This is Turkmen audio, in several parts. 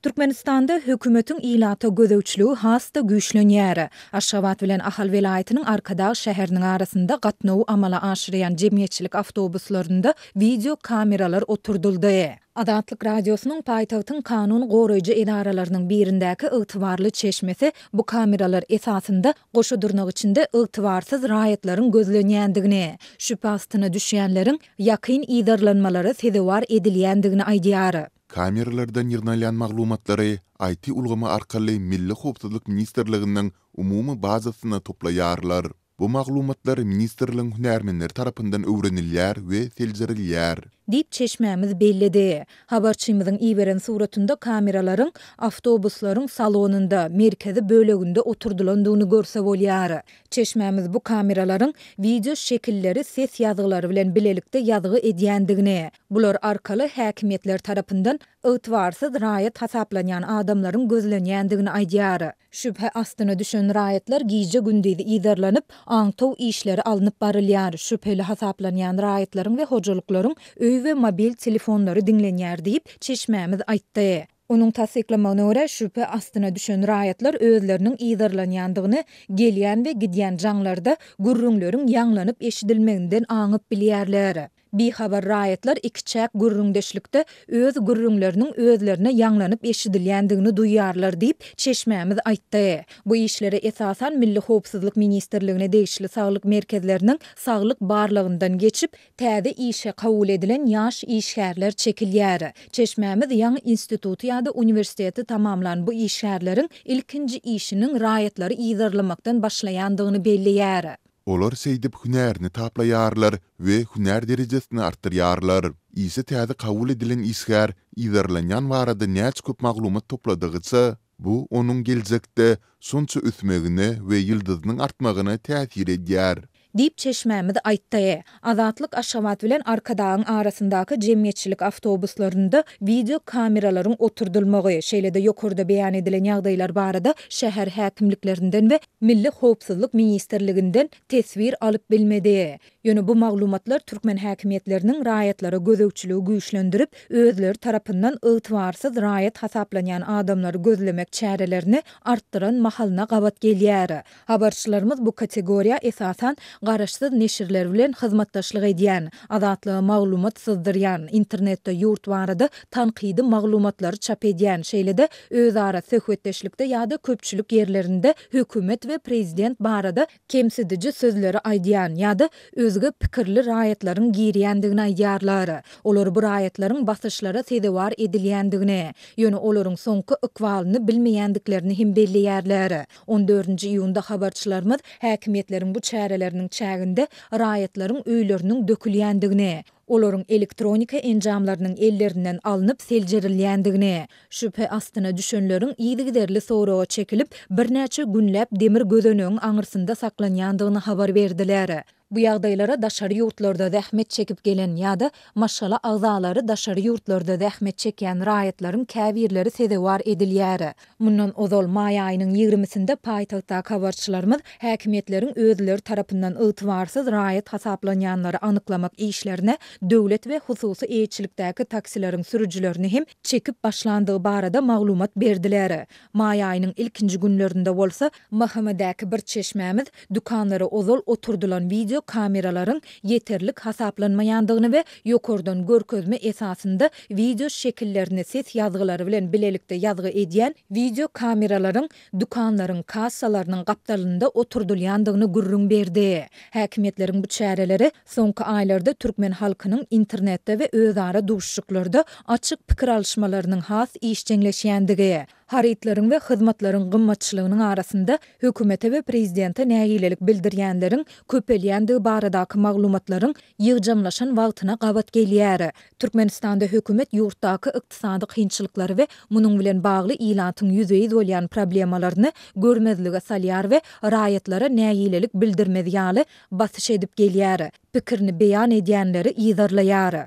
Türkmenistanda hökümetiň ilata gözegçiligi has-da güýçlenýär. Aşgabat bilen Ahal welaýatynyň Arkadag şäheriniň arasynda gatnawy amala aşyrýan jemgyýetçilik awtobuslarynda wideo kameralar oturdyldy. Azatlyk Radiosynyň paýtagtyň kanun goraýjy edaralarynyň birindäki ygtybarly çeşmesi bu kameralar esasynda goşa dyrnak içinde ygtybarsyz raýatlaryň gözlenýändigini, şübhe astyna düşýänleriň ýakyn yzarlanmalara sezewar edilýändigini aýdýar. Kameralardan ýygnalýan maglumatlary IT ulgamy arkaly Milli howpsuzlyk ministrliginiň umumy bazasyna toplaýarlar. Bu maglumatlar ministrligiň hünärmenleri tarapyndan öwrenilýär we seljerilýär. Diýip, çeşmämiz belledi. Habarçymyzyň iberen suratynda kameralaryň awtobuslaryň salonynda, merkezi böleginde oturdylandygyny görse bolýar. Çeşmämiz bu kameralaryň wideo şekilleri ses ýazgylary bilen bilelikde ýazgy edýändigini, bular arkaly häkimiýetler tarapyndan ygtybarsyz raýat hasaplanýan adamlaryň gözlenýändigini aýdýar. Şübhe astyna düşen raýatlar gije-gündiz yzarlanyp, aňtaw işleri alnyp barylýar, şübheli hasaplanýan raýatlaryň we hojalyklaryň öý we mobil telefonlary diňlenýär diýip, çeşmämiz aýtdy. Onuň tassyklamagyna görä, şübhe astyna düşen raýatlar özleriniň yzarlanýandygyny gelýän we gidýän jaňlarda gürrüňleriň ýaňlanyp eşidilmeginden aňyp bilýärler. Bihabar raýatlar ikiçäk gürrüňdeşlikde öz gürrüňleriniň özlerine ýaňlanyp eşidilýändigini duýýarlar diýip, çeşmämiz aýtdy. Bu işlere esasan Milli howpsuzlyk ministrligine degişli saglyk merkezleriniň saglyk barlagyndan geçip, täze işe kabul edilen ýaş işgärler çekilýär. Çeşmämiz ýaňy instituty ýa-da uniwersiteti tamamlan bu işgärleriň ilkinji işiniň raýatlary yzarlamakdan başlaýandygyny belleýär. Olar şeýdip hünärini taplaýarlar we hünär derejesini artdyrýarlar. Işe täze kabul edilen işgär yzarlanýan barada näçe köp maglumat topladygyça, bu onuň geljekde şonça ösmegine we ýyldyzynyň artmagyna täsir edýär. Diýip, çeşmämiz aýtdy. Azatlyk Aşgabat bilen Arkadagyň arasyndaky jemgyýetçilik awtobuslarynda wideo kameralaryň oturdylmagy, şeýle-de ýokarda beýan edilen ýagdaýlar barada şäher häkimliklerinden we Milli howpsuzlyk ministrliginden teswir alyp bilmedi. Ýöne bu maglumatlar türkmen häkimiýetleriniň raýatlara gözegçiligi güýçlendirip, özleri tarapyndan ygtybarsyz raýat hasaplanýan adamlary gözlemek çärelerini artdyran mahalyna gabat gelýär. Habarçylarymyz bu kategoriýa esasan garaşsyz neşirler bilen hyzmatdaşlyk edýän, Azatlyga maglumat syzdyrýan, internetde ýurt barada tankydy maglumatlary çap edýän, şeýle-de özara söhbetdeşlikde ýa-da köpçülik ýerlerinde hökümet we prezident barada kemsidiji sözleri aýdýan ýa-da özge pikirli raýatlaryň girýändigini aýdýarlar. Olar bu raýatlaryň basyşlara sezewar edilýändigini, ýöne olaryň soňky ykbalyny bilmeýändiklerini hem belleýärler. On dördünji iýunda habarçylarymyz häkimiýetleriň bu çäreleriniň çäginde raýatlaryň öýleriniň dökülýändigini, olaryň elektronika enjamlarynyň ellerinden alnyp seljerilýändigini, şübhe astyna düşenleriň yzygiderli soraga çekilip, birnäçe günläp demir gözenegiň aňyrsynda saklanýandygyny habar berdiler. Bu ýagdaýlara daşary ýurtlarda zähmet çekip gelen ýa-da maşgala agzalary daşary ýurtlarda zähmet çekýän raýatlaryň käbirleri sezewar edilýär. Mundan ozal, maý aýynyň ýigrimisinde paýtagtdaky habarçylarymyz häkimiýetleriň özleri tarapyndan ygtybarsyz raýat hasaplanýanlary anyklamak işlerine döwlet we hususy eýeçilikdäki taksileriň sürüjilerini hem çekip başlandygy barada maglumat berdiler. Maý aýynyň ilkinji günlerinde bolsa, MHM-däki bir çeşmämiz dükanlara ozal oturdylan wideo kameralaryň ýeterlik hasaplanmaýandygyny we ýokardan görkezme esasynda wideo şekillerini ses ýazgylary bilen bilelikde ýazgy edýän wideo kameralaryň dükanlaryň kassalarynyň gapdalynda oturdylýandygyny gürrüň berdi. Häkimiýetleriň bu çäreleri soňky aýlarda türkmen halkynyň internetde we özara duşuşyklarda açyk pikir alyşmalarynyň has işjeňleşýändigi, Harytlaryň we hyzmatlaryň gymmatçylygynyň arasynda hökümete we prezidente nägilelik bildirýänleriň köpelýändigi baradaky maglumatlaryň ýygjamlaşan wagtyna gabat gelýär. Türkmenistanda hökümet ýurtdaky ykdysady kynçylyklary we munuň bilen bagly ilatyň ýüzbe-ýüz bolýan problemalaryny görmezlige salýar we raýatlara nägilelik bildirmez ýaly basyş edip gelýär, pikirini beýan edýänleri yzarlaýar.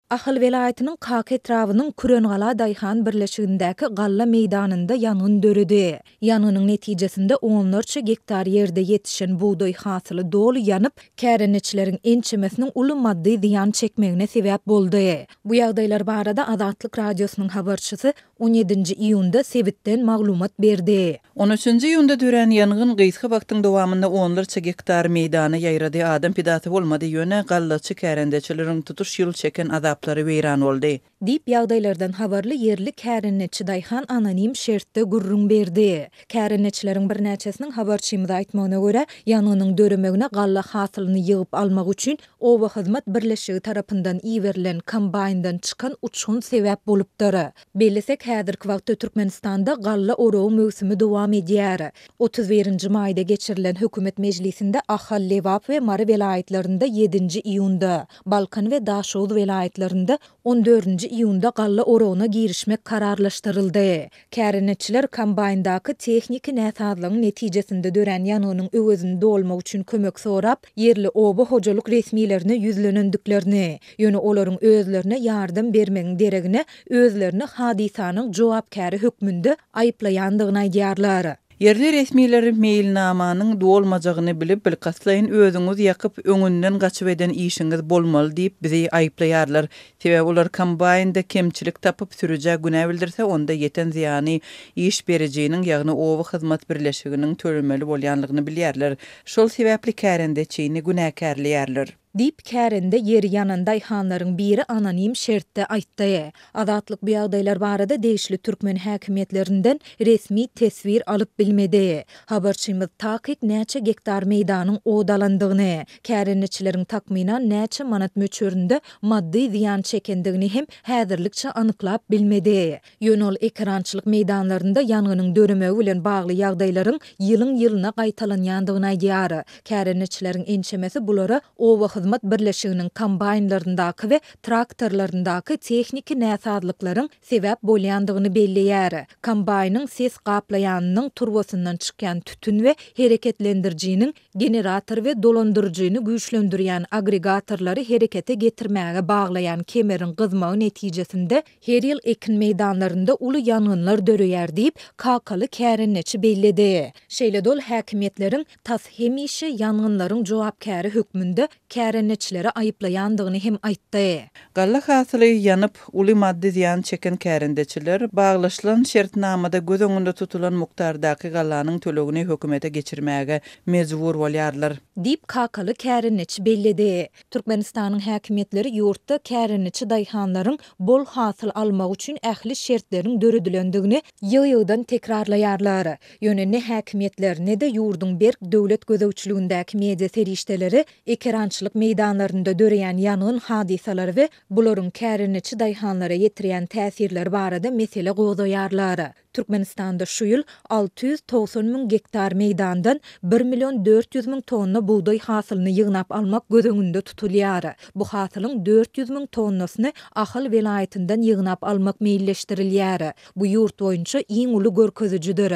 Ahal welaýatynyň Kaka etrabynyň Kürengala daýhan birleşigindäki galla meýdanynda ýangyn döredi. Ýangynyň netijesinde onlarça gektar ýerde ýetişen bugdaý hasyly doly ýanyp, kärendeçileriň ençemesiniň uly maddy zyýan çekmegine sebäp boldy. Bu ýagdaýlar barada Azatlyk Radiosynyň habarçysy On ýedinji iýunda sebitden maglumat berdi. On üçünji iýunda dörän ýangyn gysga wagtyň dowamynda onlarça gektar meýdana ýaýrady, adam pidasy bolmady, ýöne gallaçy kärendeçileriň tutuş ýyl çeken azaplary weýran boldy. Diýip, ýagdaýlardan habarly ýerli kärendeçi daýhan anonim şertde gürrüň berdi. Kärendeçileriň birnäçesiniň habarçymyza aýtmagyna görä, ýangynyň döremegine galla hasylyny ýygyp almak üçin Oba hyzmat birleşigi tarapyndan iberilen kombaýndan çykan uçgun sebäp bolupdyr. Bellesek, häzirki wagtda Türkmenistanda galla oragy möwsümi dowam edýär. 31 nji maýda geçirilen hökümet mejlisinde Ahal, Lebap we Mary welaýatlarynda ýedinji iýunda, Balkan we Daşoguz welaýatlarynda on dördünji iýunda galla oragyna girişmek kararlaşdyryldy. Kärendeçiler kombaýndaky tehniki näsazlygyň netijesinde dörän ýangynyň öwezini dolmak üçin kömek sorap, ýerli oba hojalyk resmilerine ýüzlenendiklerini, ýöne olaryň özlerine ýardam bermegiň deregine, özlerini hadysanyň jogapkäri hökmünde aýyplaýandygyny aýdýarlar. Ýerli resmiler meýilnamanyň dolmajagyny bilip, bilkastlaýyn özüňiz ýakyp, öňünden gaçyp eden işiňiz bolmaly diýip, bizi aýyplaýarlar. Sebäbi olar kombaýnda kemçilik tapyp, sürüjä günä bildirse, onda ýeten zyýany iş berijiniň, ýagny oba hyzmat birleşiginiň tölemeli bolýanlygyny bilýärler. Şol sebäpli kärendeçini günäkärleýärler. Diýip, kärende ýeri ýanan daýhanlaryň biri anonim şertde aýtdy. Azatlyk bu ýagdaýlar barada degişli türkmen häkimiýetlerinden resmi teswir alyp bilmedi. Habarçymyz takyk näçe gektar meýdanyň ot alandygyny, kärendeçileriň takmynan näçe manat möçberinde maddy zyýan çekendigini hem häzirlikçe anyklap bilmedi. Ýöne ol ekerançylyk meýdanlarynda ýangynyň döremegi bilen bagly ýagdaýlaryň ýylyň-ýylyna gaýtalanýandygyny aýdýar. Kärendeçileriň ençemesi bulara oba hyzmat birleşiginiň kombaýnlaryndaky we traktorlaryndaky tehniki näsazlyklaryň sebäp bolýandygyny belleýär. Kombaýnyň ses gaplaýanynyň turbasyndan çykýan tütün we hereketlendirijiniň generator we dolandyryjyny güýçlendirýän agregatorlary herekete getirmäge baglaýan kemeriň gyzmagy netijesinde her ýyl ekin meýdanlarynda uly ýangynlar döreýär diýip, kakaly kärendeçi belledi. Şeýle-de ol häkimiýetleriň tas hemişe ýangynlaryň jogapkäri hökmünde kärendeçileri aýyplaýandygyny hem aýtdy. Galla hasyly ýanyp, uly maddy zyýan çeken kärendeçiler baglaşylan şertnamada göz öňünde tutulan mukdardaky gallanyň tölegini hökümete geçirmäge mejbur bolýarlar. Diýip, kakaly kärendeçi belledi. Türkmenistanyň häkimiýetleri ýurtda kärendeçi daýhanlaryň bol hasyl almagy üçin ähli şertleriň döredilendigini ýygy-ýygydan tekrarlaýarlar. Ýöne ne häkimiýetler, ne-de ýurduň berk döwlet gözegçiligindäki media serişdeleri ekerançylyk meýdanlarynda döreýän ýangyn hadysalary we bularyň kärendeçi daýhanlara ýetirýän täsirleri barada mesele gozgaýarlar. Türkmenistanda şu ýyl 690 müň gektar meýdandan bir million 400 müň tonna bugdaý hasylyny ýygnap almak göz öňünde tutulýar. Bu hasylyň 400 müň tonnasyny Ahal welaýatyndan ýygnap almak meýilleşdirilýär. Bu ýurt boýunça iň uly görkezijidir.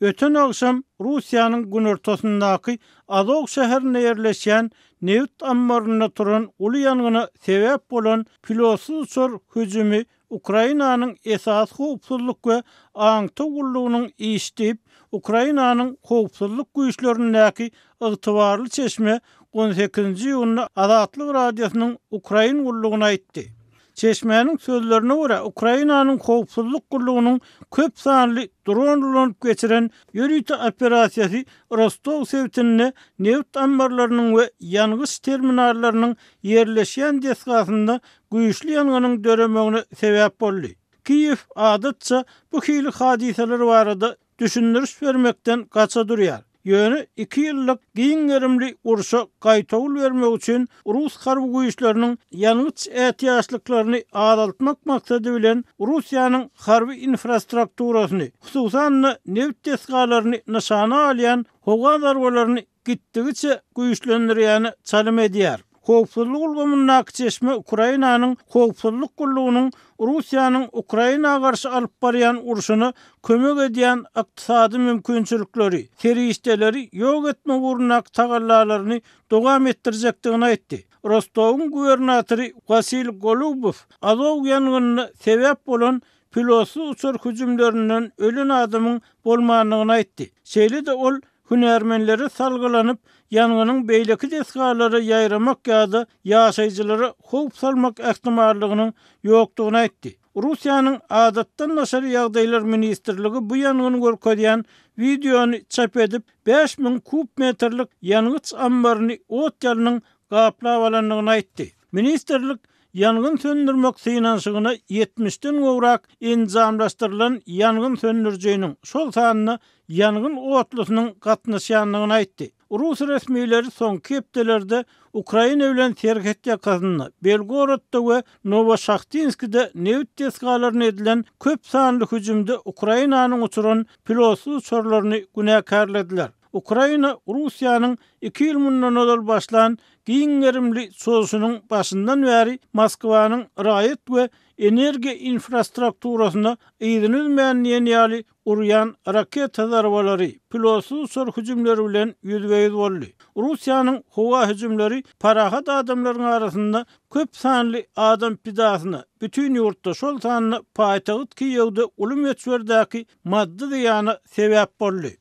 Öten agşam Russiýanyň günortasyndaky Azow şäherinde ýerleşýän nebit ammarynda turan uly ýangyna sebäp bolan pilotsyz uçar hüjümi Ukrainanyň esasy howpsuzlyk we aňtaw gullugynyň işi diýip, Ukrainanyň howpsuzlyk güýçlerindäki ygtybarly çeşme on sekizinji iýunda Azatlyk Radiosynyň Ukrain gullugyna aýtdy. Çeşmäniň sözlerine görä, Ukrainanyň howpsuzlyk gullugynyň köp sanly dron ulanyp geçiren ýörite operasiýasy Rostow sebitinde nebit ammarlarynyň we ýangyç terminallarynyň ýerleşýän desgasynda güýçli ýangynyň döremegine sebäp boldy. Kiýew adatça bu hili hadysalar barada düşündiriş bermekden gaça durýar. Ýöne iki ýyllyk giň gerimli urşa gaýtawul bermek üçin rus harby güýçleriniň ýangyç ätiýaçlyklaryny azaltmak maksady bilen Russiýanyň harby infrastrukturasyny, hususan-da nebit desgalaryny nyşana alýan howa zarbalaryny gitdigiçe güýçlendirýäne çalym edýär. Howpsuzlyk ulgamyndaky çeşme Ukrainanyň howpsuzlyk gullugynyň Russiýanyň Ukraina garşy alyp barýan urşuna kömek edýän ykdysady mümkinçilikleri, serişdeleri ýok etmek ugrundaky tagallalaryny dowam etdirjekdigini aýtdy. Rostowyň gubernatory Wasiliý Golubow Azow ýangynyna sebäp bolan pilotsyz uçar hüjümlerinden ölen adamyň bolmandygyny aýtdy. Şeýle-de ol hünärmenlere salgylanyp, ýangynyň beýleki desgalara ýaýramak ýa-da ýaşaýjylara howp salmak ähtimallygynyň ýokdugyny aýtdy. Russiýanyň Adatdan daşary ýagdaýlar ministrligi bu ýangyny görkezýän wideony çap edip, 5000 kub metrlik ýangyç ammaryny ot-ýalnyň gaplap alandygyny aýtdy. Ministrlik ýangyn söndürmek synanyşygyna ýetmişden gowrak enjamlaşdyrylan ýangyn söndürijiniň, şol sanda ýangyn otlusynyň gatnaşýandygyny aýtdy. Rus resmileri soňky hepdelerde Ukraina bilen serhet ýakasynda, Belgorodda we Nowoşahtinskide nebit desgalaryna edilen köp sanly hüjümde Ukrainanyň uçuran pilotsyz uçarlaryny günäkärlediler. Ukraina Russiýanyň iki ýyl mundan ozal başlan giň gerimli çozuşynyň başyndan bäri Moskwanyň raýat we energiýa infrastrukturasyna yzyny üzmän diýen ýaly urýan raketa zarbalary, pilotsyz uçar hüjümleri bilen ýüzbe-ýüz boldy. Russiýanyň howa hüjümleri parahat adamlaryň arasynda köp sanly adam pidasyna, bütin ýurtda, şol sanda paýtagt Kiýewde uly möçberdäki maddy zyýana sebäp boldy.